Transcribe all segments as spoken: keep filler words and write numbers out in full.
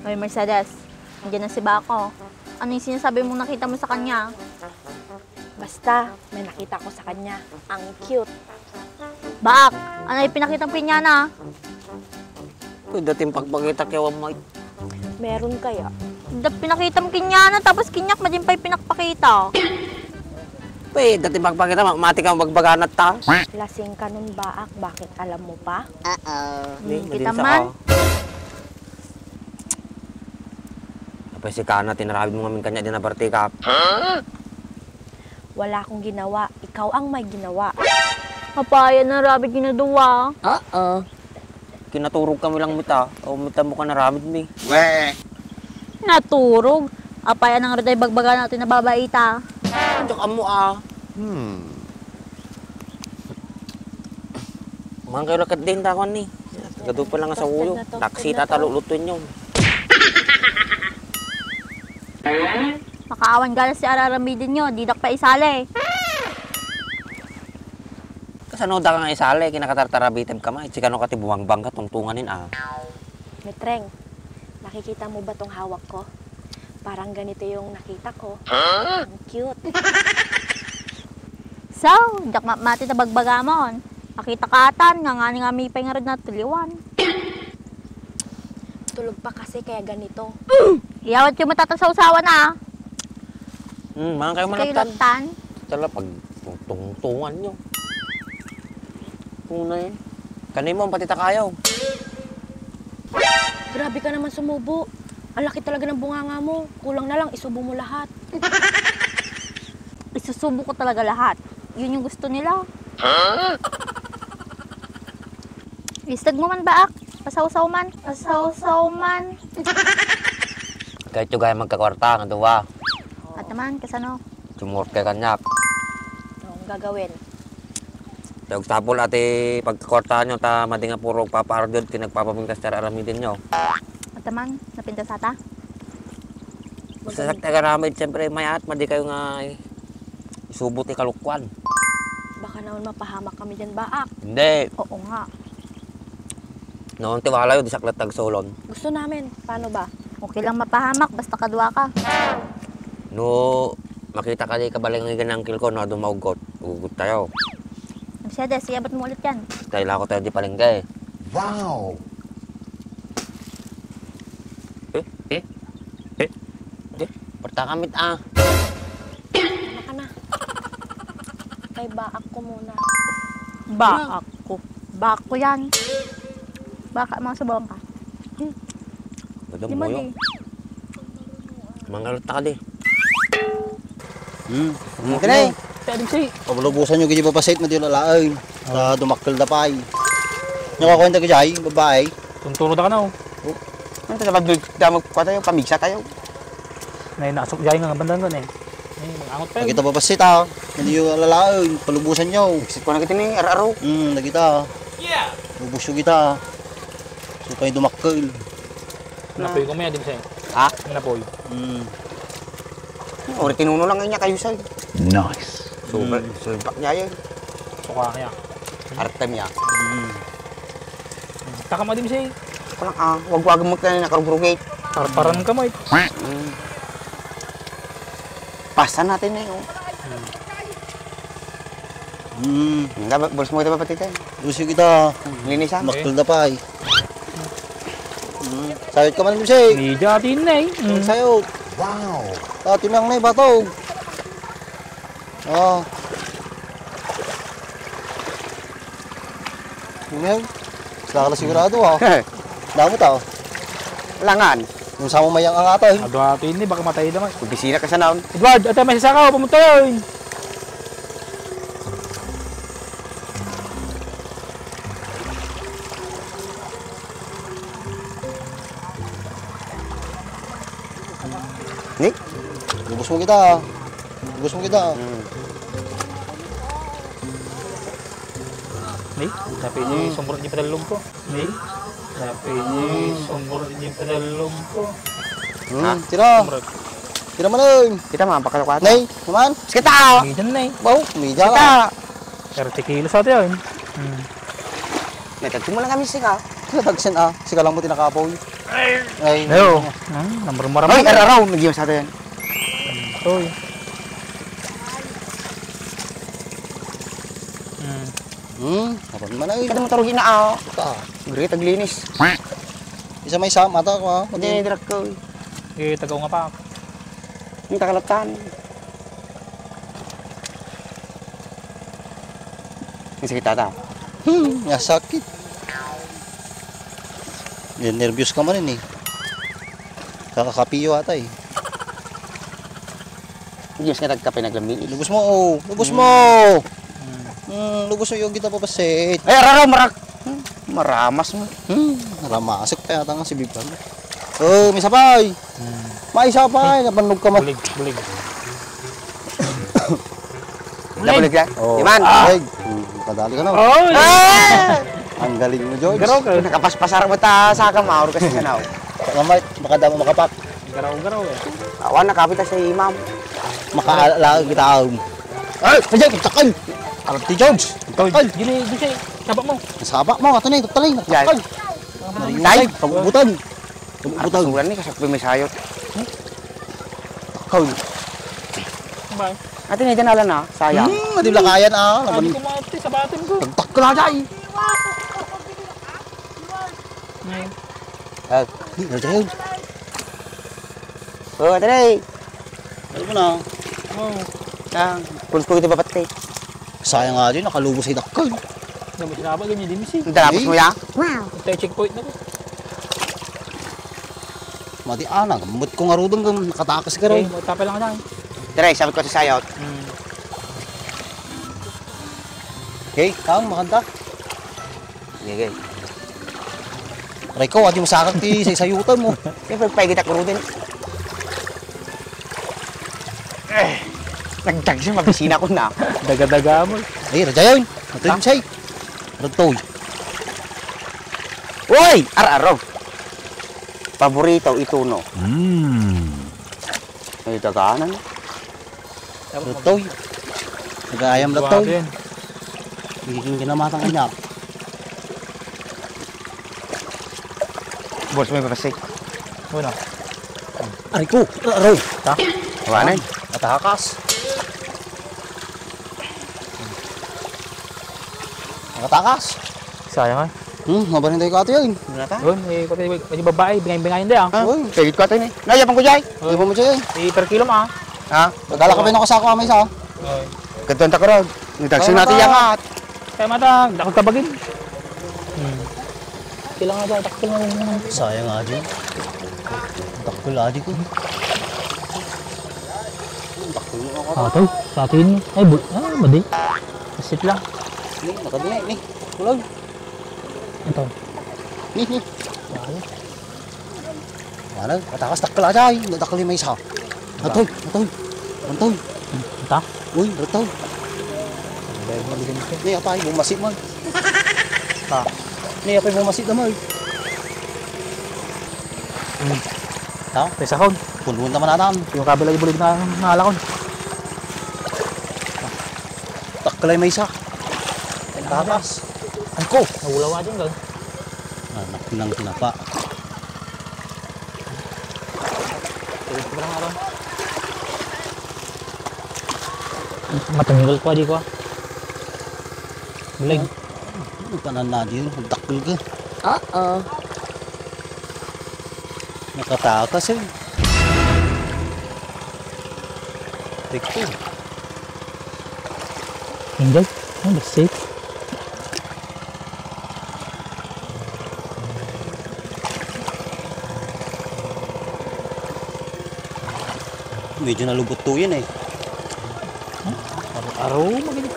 Hoy, Mercedes, nandiyan na si Bako. Ano yung sinasabi mong nakita mo sa kanya? Basta, may nakita ko sa kanya. Ang cute. Baak, ano yung pinakita mo kanya na? Pwede dating pagpakita kaya wa may. Meron kaya? Da pinakita mo kanya na, tapos kinyak, madin pa'y pinakpakita. Pwede dating pagpakita, ma-, mati ka magbaganat ta. Lasing ka nun, Baak. Bakit alam mo pa? Di, Kita madin sa man. Ako. Apay si Kana, tinarabid mo ngamin kanya, di nabartikak. Wala akong ginawa. Ikaw ang may ginawa. Apay, narabid ginawa. Oo. Kinaturog kami lang mita. O mita mo ka naramid mi. Weh. Naturog? Apay, anang roday bagbaga natin na babaita. Diyak amo ah. Hmm. Mga kayo lakat din, takon ni. Gado pa lang sa uyo. Toasted na, toasted Taksi na to. Tata lulutuin yun. Makaawan gala si araramidin nyo, didak pa isali. Kasano da ka nga isali, kinatartarabitib ka ma, itsi kano ka ti bumangbang ka, tungtunganin ah. Metreng, nakikita mo ba tong hawak ko? Parang ganito yung nakita ko. Huh? Ang cute. So, diak ma-, mati ta bagbagamon. Akita katan, nga ngani nga mipay nga rod na tuliwan. Tulog pa kasi kaya ganito. Iyawat yung matatasaw-sawa na. Hmm, mga kayo Kayo manatan. Latan. Tala pag tungtungan nyo. Tunay. Kanimo ang pati takayaw. Grabe ka naman sumubo. Ang laki talaga ng bunganga mo. Kulang na lang, isubo mo lahat. Isusubo ko talaga lahat. Yun yung gusto nila. Huh? Istag mo man, Baak. Pasawsaw man. Pasawsaw man. Kahit yung gaya magkakwarta, nga duwa. At naman, kasano? Sumurot kay kanyak. Anong gagawin? Kaya agsapul, ati, pagkakwartaan nyo, ta, madi nga puro papaardod, ti nagpapamingkas, ti aramiden nyo. At naman, napintas ata? Sa sakta ka namin, siyempre, mayat, madi kayo nga, eh, isubo ti kalukwan. Baka naman mapahamak kami dyan, Baak. Hindi. Oo nga. Noon, ti wala yun, di saklat tagsulon. Gusto namin. Paano ba? Okay lang mapahamak, basta kadua ka. No, makita ka di kabaling nga uncle ko, no, adu maugot. Ugot tayo. Mercedes, iabot mo ulit yan. Tayo lang ako tayo di palengke. Wow! Eh? Eh? Eh? Eh? Parta kamit, ah. Ano ka na? Kay Baak ko muna. Baak ko. Baak ko yan. Baka mga subukan ka. Hmm. Madam Di mo Boyong. Di. Mangalat ka di. Hmm. Okay na eh. Pwede si. Pabalubusan nyo gini babasit, madi lalain. Oh. Sa dumakkel da pay. Nyo kakuha yung tagajay, babae. Tuntuno da ka na, oh. Oh. Ano ito, dapat doon, damag pa tayo, pamigsa tayo. Nay, nasok jay nga, bandang ko, eh. Nay, mangangot tayo. Nakita babasit, ah. Hindi yung lalain, palubusan nyo. Exit ko na kita ni, ar-aro. Hmm, nakita. Yeah. Lubos yung kita. So, kayo dumakkel. Napoy ko may adim sa'yo. Ha? Napoy. Mm. Uri tinuno lang niya kayo sa'yo. Nice. Super, mm. Super niya yun. Suka niya. Arte niya. Mm. Takam adim sa'yo. Ako lang, ah, wag-wag mo tayo na karugurugate. Parparan ka mo eh. Mm. Pasa natin na yun. Mm. Dapat, boss mo kita, papatitay. Usi kita. Linisan. Maktul da pa eh. Mm. Sayot ka man, Jose. Media din na eh. Mm. Sayot. Wow. Ah, timang na eh, bato. Oh. Timang. Saka na sigurado, ah. Damo tao. Langan. Yung sa mo mayang angatan. Adu ato ini, baka matay naman. Opisina ka sa naon. Edward, ata may sasakaw, pumunta yun. Ni? Lubos mo kita. Lubos mo kita. Hmm. Ni? Tapi ni hmm. Sumurot di padalong ko. Ni? Tapi ni sumurot di padalong ko. Hmm, ha? Tira. Sumurot. Tira man, oy. Kita man, pakalakwat. Nay, naman? Kita! Medium na eh. Baw, medium kita. Thirty kilos ata yun. Hmm. May tagsin mo lang kami sika. Sika tagsin ah. Sika lang mo tinakapoy. Ay, Ayo. Hmm, number marami. Ay, araraw, nagyan sa atin. Toy. Hmm. Hmm, apan man ay. Kada motor gina, ah. Ta. Great, aglinis. Isa may sama ta, ah. Hindi, hindi ko. Eh, tagaw nga pa. Ang takalatan. Ang sakit ata. Hmm, nga sakit. Yan, nervyos ka man eh. Kakakapiyo ata eh. Diyos nga nagkape naglamiis. Lubos mo, oh. Lubos mo. Hmm. Hmm, lubos mo yung kita papasit. Ay, araro, marak. Hmm, maramas mo. Hmm, maramasek pa yata nga si Big Pam. Oh, may sapay. Hmm. May sapay, napannog ka man. Bulig, bulig. Nabulig ka? Oh. Iman. Ay, hmm, kadali ka na. Oh, ah! Ang galing mo, George. Garo ka. Nakapaspasar mo ta sa kamaor kasi sanaw. Baka may, baka damo makapak. Garaw-garaw eh. Awan, nakapit sa imam. Makaalaag kita, um. Ay, kaya, takay! Arap ti George! Ito, takay! Gini, gini, saba mo. Saba mo, ato na, ito talay. Yan. Takay! Tay! Tay, pagubutan. Pagubutan. Arap sulan ni, kasapit may sayot. Takay! Bye. Ate, may danalan na, sayang. Hmm, di lakayan, ah. Ay, di ko maati, sabatin ko. Takay na, Jay! Ngayon. Ah, di na tayo. Oh, ate Ray. Ano mo na? Oh. Ah, pulos ko ito babatte. Sayang nga din, nakalubos ay dakkel. Tapos na ba, ganyan din si. Ang tapos mo ya? Ito yung checkpoint na ko. Mati, ah, nagamot ko nga rudong, gam-, nakatakas ka rin. Okay, magtapal lang ka dyan. Ate Ray, sabot ko sa sayot. Hmm. Okay, kaon, makanta. Sige. Aray ko, adi masakit ti saysayutan mo. Kaya pagpaigit ako rudin. Eh, nagdagsi, mabisina ko na. Daga-daga mo. Ay, Rajayon. Ito yung say. Ratoy. Uy! Ar-aro. Paborito ito, no? Mm. Ay, daganan. Latoy. Nag-aayam latoy. Grabe yan. Nagiging kinamatang kanya. Boss, may papasik. Una. Aray ko! Aray! Ta? Awanan. Atakas. Nakatakas. Sayang, eh. Hmm, mabalintay ko ato yun. Wala ta? Yun, eh, pati, pati babae, bingay-bingayan di, ah. Ah, uy, pagit ko ato yun, eh. Nayapan ko, Jay. Uy. Nayapan mo, Jay. Eh, per kilo, ma. Ha? Magkala ka pa yung nakasako, may isa, oh. Uy. Kadtuan ta ko ron. Nagdagsin natin yan, ah. Kaya mata, dakot ka bagin. Hmm. Kailangan ba, dakot na lang. Sayang, adi. Dakot, adi ko. Dakot na ako. Ah, to, sa atin. Ay, bu-, ah, madi. Sit lang. Ni, nakadunay, ni. Kulag. Ito. Ni, ni. Wala. Wala, katakas dakkel aja, ay. Dakkel yung may isa. Atoy, atoy. Atoy. Ita? Uy, atoy. Ni, apay, bumasi man. Ta. Ni, apay, bumasi naman. Hmm. Ta? Pesa kon. Punduan naman atan. Yung kabila yung bulig na nalakon. Dakkel ay may isa. Ang tatas. Ay ko. Nawulawa dyan, gal. Ah, nak-, nang tinapa. Matunggal ko, di ko. Bulig. Ano pa na na yun? Dakkel ka. Oo. Nakatakas eh. Ito. Inday, ang basik. Medyo nalubot to yan eh. Aro, aro, maganda.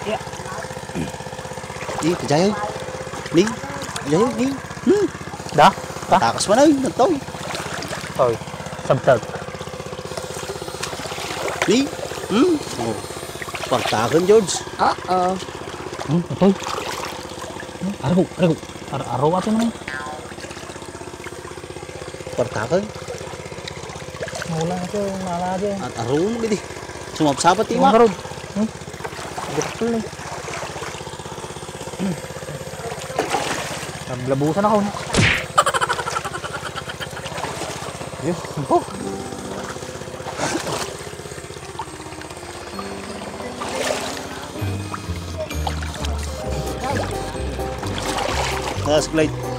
Ya. Di, kajayo. Ni, kajayo, ni. Hmm. Da? Da? Takas man ay, nagtaw. Oy, sabtag. Ni, hmm. Oh. Pagtakan, George. Ah, ah. Hmm, atoy. Hmm, arago, arago. Ar-, arago ato naman. Kwarta ka? Maulan na siya, yung nala siya. At arum, gidi. Sumapsapat, ti Mga ma. Karod. Hmm? Betul ni. Naglabusan ako. Yun, po. Last glide.